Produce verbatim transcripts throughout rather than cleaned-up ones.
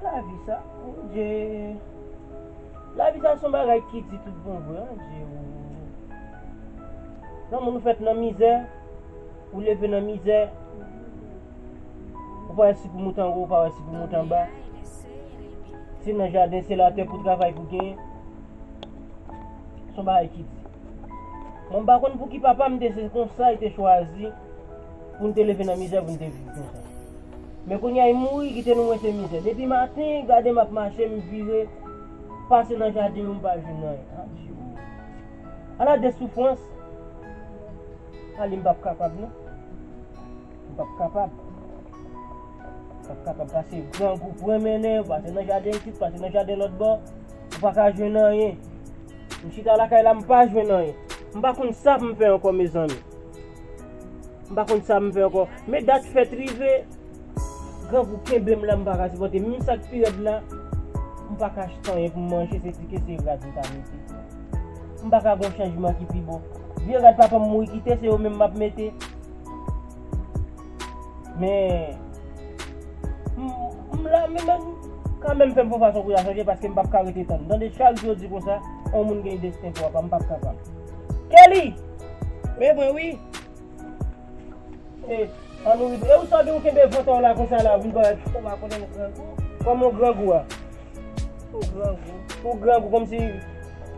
Lavi sa, Bondye. Lavi sa se yon bagay ki di tout bon vre, Bondye. Yon moun ou fèt nan mizè, ou leve nan mizè, ou pa wè si pou moute anwo, ou pa wè si pou moute anba. Se nan jaden, se latè pou travay pou genyen. Se yon bagay ki di. Mwen m pa konn pou ki papa m te se konsa, li te chwazi pou n te leve nan mizè, pou n te viv konsa. Men kounye a, li mouri, kite nou mwen se mizè. Depi maten, gade m ap mache, m vire, pase nan jaden yo, m pa jwenn anyen. Adye. Ala de soufrans. Ale, m p ap kapab, non. M p ap kapab. M p ap kapab pase grangou, pran mennen, pase nan jaden isit, pase nan jaden lòt bò. Ou pa ka jwenn anyen. M chita lakay la, m pa jwenn anyen. M pa konn sa pou m fè ankò, mezanmi. M pa konn sa m fè ankò. Men dat fèt rive, grangou kenbe m la, m pa ka sipòte. Menm sa k pi rèd la, m pa ka achte anyen pou m manje, se tike, se rad m ka mete. M pa ka gon chanjman ki pi bon. Vye rad papa m mouri kite, se yo menm m ap mete. Men, m, m la, men, men, kanmenm fè m fè yon fason pou y a chanje, paske m p ap ka rete tann. Tande, chak jou yo di konsa, yon moun gen desten pou apa, m p ap kapab. Kelly! Men mwen, wi. E, ann nou rive. E ou sa gen ou kenbe vant ou la konsa la, vin parèt. Ou pa konnen m grangou? Kòman w grangou a? Ou grangou. Ou grangou, kòmsi,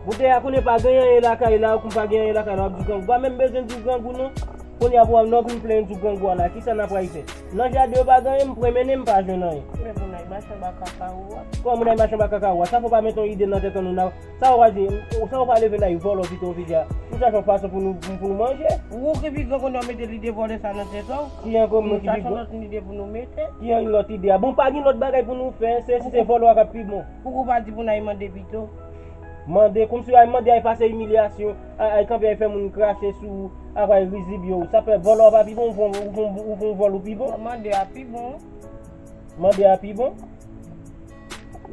bouda a konnen pa gen anyen lakay la, ou konn pa gen anyen lakay la, w ap di grangou. Pa menm bezwen di w grangou, non. Kounye a, pou w ap nan vin plenn di w grangou a la, kisa n ap pral fè? Nan jaden yo pa gen anyen, m pran mennen, m pa jwenn anyen. Men moun ay mache anba kakawo a. Kòman moun ay mache anba kakawo a? Sa fò pa mete yon ide nan tèt an nou, nan Sa w pa di, sa w pa leve la, e vòlò pito w vin di a. Nou chache yon fason pou nou, pou nou manje. Ou ki pi gran konnen w mete lide vòlè sa nan tèt ou. Ki an konnen ki pi gran? Nou chache yon lòt ide pou nou mete. Ki an lòt ide a? Bon, pa gen lòt bagay pou nou fè, se si se vòlò a k ap pi bon. Pouki w pa di pou n al mande pito? Mande, kòmsi al mande, al pase imilyasyon, al, al kanpe, al fè moun krache sou ou, al bay rizib yo. Sa fè vòlò a pa pi bon, ou fè, ou fè, ou fè yon vòl ou pi bon. Mande a pi bon. Mande a pi bon.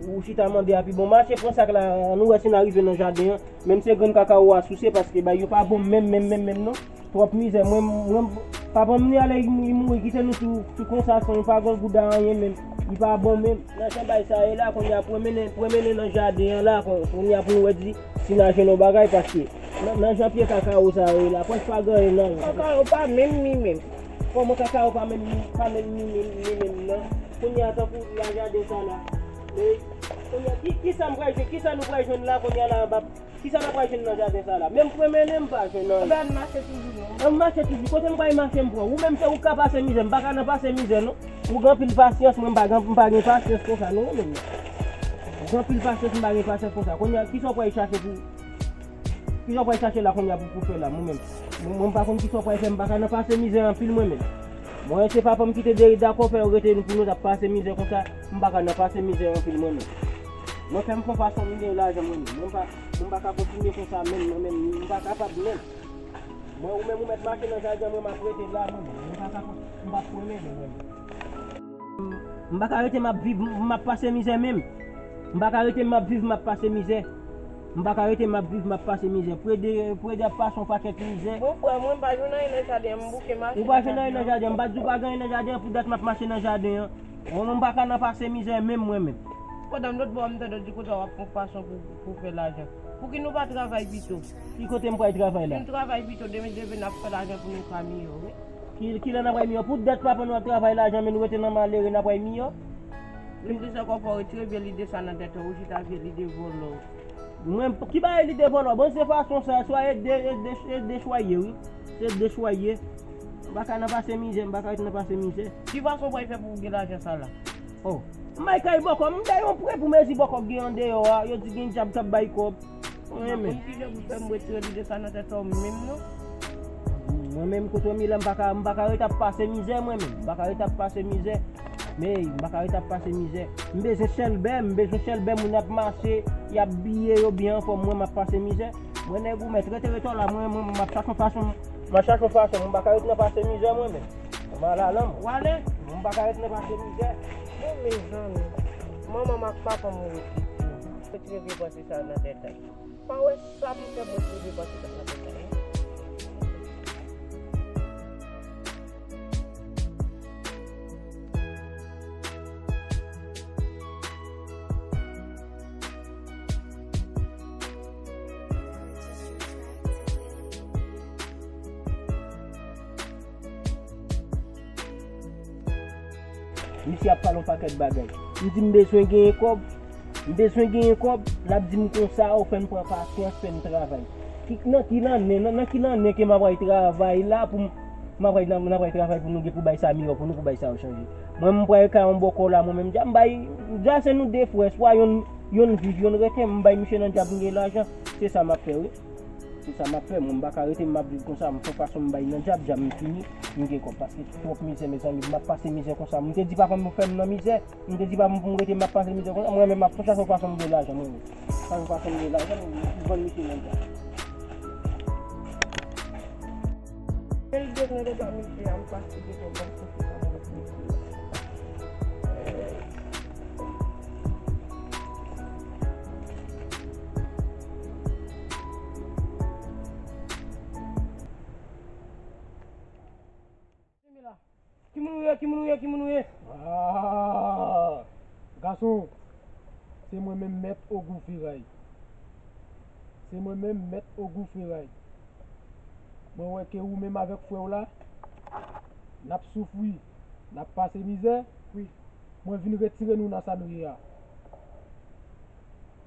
Ou chita mande a pi bon. Mache pran sak la, ann nou wè si n a rive nan jaden an. Menm se grenn kakawo a souse, paske bay yo pa bon menm, menm, menm, menm non. Twòp mizè. Mwen, mwen, papa m li ale, li, li mouri, kite nou sou, sou konsa, san yo pa gon gouda anyen menm. Li pa bon menm. Nan jan bay sa ye la, kounye a, pou mennen, pou mennen nan jaden an la, kon-, kounye a pou nou wè di, si n a jwenn yon bagay, paske nan, nan jan pye kakawo sa yo ye la, prèske pa gen anyen nan yo. Kakawo pa menm mi menm. Kòman kakawo pa menm mi, pa menm mi, mi, mi menm nan? Kounye a tankou nan jaden sa la. Men, kounye a, ki, kisa m pral jwenn, kisa nou pral jwenn la kounye a la anba? Kisa n ap pral jwenn nan jaden sa la? Menm pran mennen m pa jwenn anyen. Anben, ann mache toujou non. Ann mache toujou. Kote m pral mache m pran? Ou menm se ou k ka pase mizè, m pa ka nan pase mizè non. Ou gen anpil pasyans, mwen m pa gen, m pa gen pasyans konsa non, mwen menm. Ou gen anpil pasyans, m pa gen pasyans konsa. Kounye a, kisa w pral chache pou Kisa w pral chache la kounye a pou, pou fè la, mwen menm? Mwen, mwen m pa konn kisa w pral fè, m pa ka nan pase mizè anpil mwen menm. Mwen se papa m ki te de-, dakò fè yo rete nou pou nou t ap pase mizè konsa, m pa ka nan pase mizè anpil mwen menm. Mwen fè m fè yon fason m gen lajan mwen menm. Mwen pa, mwen pa ka kontinye konsa menm, mwen menm, m pa kapab menm. Mwen ou menm ou mèt mache nan jaden mwen, m ap rete la mwen menm. Mwen pa ka konn, m p ap pran mennen mwen menm. M pa ka rete m ap viv, m ap pase mizè menm. M pa ka rete m ap viv, m ap pase mizè. M pa ka rete m ap viv, m ap pase mizè. Prede, Prede ap pase yon pakèt mizè. Bon, frè mwen, m pa jwenn anyen nan jaden an, m bouke mache. Ou pa jwenn anyen nan jaden an, m pa di w pa gen anyen nan jaden an, pou dat m ap mache nan jaden an. Mwen, mwen, m pa ka nan pase mizè menm, mwen menm. Pandan lòt bò, m tande w di konsa w ap fè yon fason pou, pou fè lajan. Pouki nou pa travay pito? Ki kote m pral travay la? Si n travay pito, demen, demen n ap fè lajan pou nou ka miyò, wi. Ki, kilè n ap pral miyò? Pou dat papa nou ap travay lajan, men nou rete nan malere, n ap pral miyò? Menm si se kòb fò w retire vye lide sa nan tèt ou, ou chita vye lide vòlò. Mwen, ki bagay lide vòlò? Bon, se fason sa, swa e de, e de, e de chwa ye, wi. Se de chwa ye. M pa ka nan pase mizè, m pa ka ret nan pase mizè. Ki fason w pral fè pou w gen lajan sa la? Oh. M bay kay bòkò, m bay yon prè pou mezi bòkò k gen andeyò a, yo di gen dyab k ap bay kòb. Mwen menm. Ki jan pou fè m retire lide sa nan tèt ou menm non? Mwen menm kote m ye la, m pa ka, m pa ka ret ap pase mizè mwen menm. M pa ka ret ap pase mizè. Men, m pa ka ret ap pase mizè. M bezwen chèlbè, m bezwen chèlbè, moun ap mache, y ap biye, yo byen anfòm, mwen m ap pase mizè. Mwen nèg ou mèt, rete, rete la, mwen, mwen, m ap chache yon fason, m ap chache yon fason, m pa ka ret nan pase mizè mwen menm. M al alanm. W ale? M pa ka ret nan pase mizè. Bon, mezanmi, manman m ak papa m mouri piti. Retire vye panse sa nan tèt la. Pa wè sa pou fè mwen retire vye panse sa nan tèt la. Misye ap pale yon pakèt bagay. M di m bezwen genyen kòb. M bezwen genyen kòb. L ap di m konsa, o, fè n pran pasyans, fè n travay. Ki, nan ki lannen, nan, nan ki lannen ke m ap pral travay la pou m, m ap pral, n ap pral travay pou nou gen pou bay sa miyò pou nou, pou bay sa yo chanje. Mwen, m pral kay yon bòkò la, mwen menm, dja m bay, dja se nou de frè, swa yonn, yonn viv, yonn rete, m bay misye nan djab, m gen lajan. Se sa m ap fè, wi. Se sa m ap fè, mwen, m pa ka rete, m ap viv konsa, m fè fason m bay nan djab, djab m fini, m gen kòb. Paske twòp mizè, mezanmi, m ap pase mizè konsa. M te di papa m pou fè m nan mizè, m te di papa m pou m rete, m ap pase mizè konsa, mwen menm, m ap chache yon fason m gen lajan, mwen menm. Chache yon fason m gen lajan, m vann misye nan djab. Bèl devan devan misye a, m pase devan bò kote sa mwen ap mete. Ki moun ou ye, ki moun ou ye, ki moun ou ye? Ah! Gason, se mwen menm mèt Ogou Feray. Se mwen menm mèt Ogou Feray. Mwen wè ke ou menm avèk frè w la, n ap soufri, n ap pase mizè. Wi. Mwen vin retire nou nan sa nou ye a.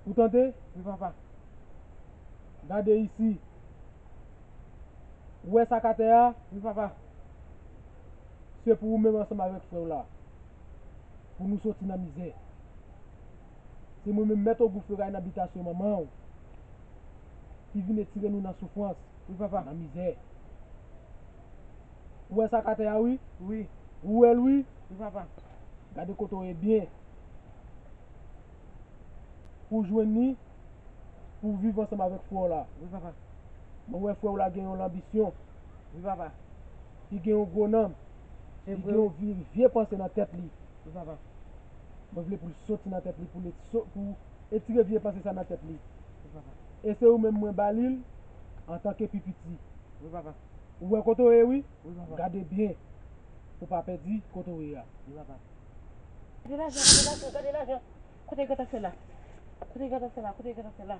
Ou tande? Wi, papa. Gade isi. Ou wè sa k atè a? Wi, papa. Se pou ou menm ansanm avèk frè w la. Pou nou soti nan mizè. Se mwen menm mèt Ogou Feray nan bitasyon manman w ki vin retire nou nan soufrans, wi, papa, nan mizè. Ou wè sa k atè a, wi? Wi. Ou wè l, wi? Wi, papa. Gade kote w ye byen. Pou w jwenn li, pou w viv ansanm avèk frè w la. Wi, papa. Mwen wè frè w la gen yon lanbisyon. Wi, papa. Li gen yon gwo nanm. Se vre. Li gen yon vye, vye panse nan tèt li. Wi, papa. Mwen vle pou l soti nan tèt li, pou l so-, pou etire vye panse sa nan tèt li. Wi, papa. E se ou menm mwen ba li l antanke pi piti. Wi, papa. Ou wè kote w ye, wi? Wi, papa. Gade byen pou w pa pèdi kote w ye a. Wi, papa. Gade lajan, gade lajan, gade lajan. Kote grantan fè la? Kote grantan fè la? Kote grantan fè la?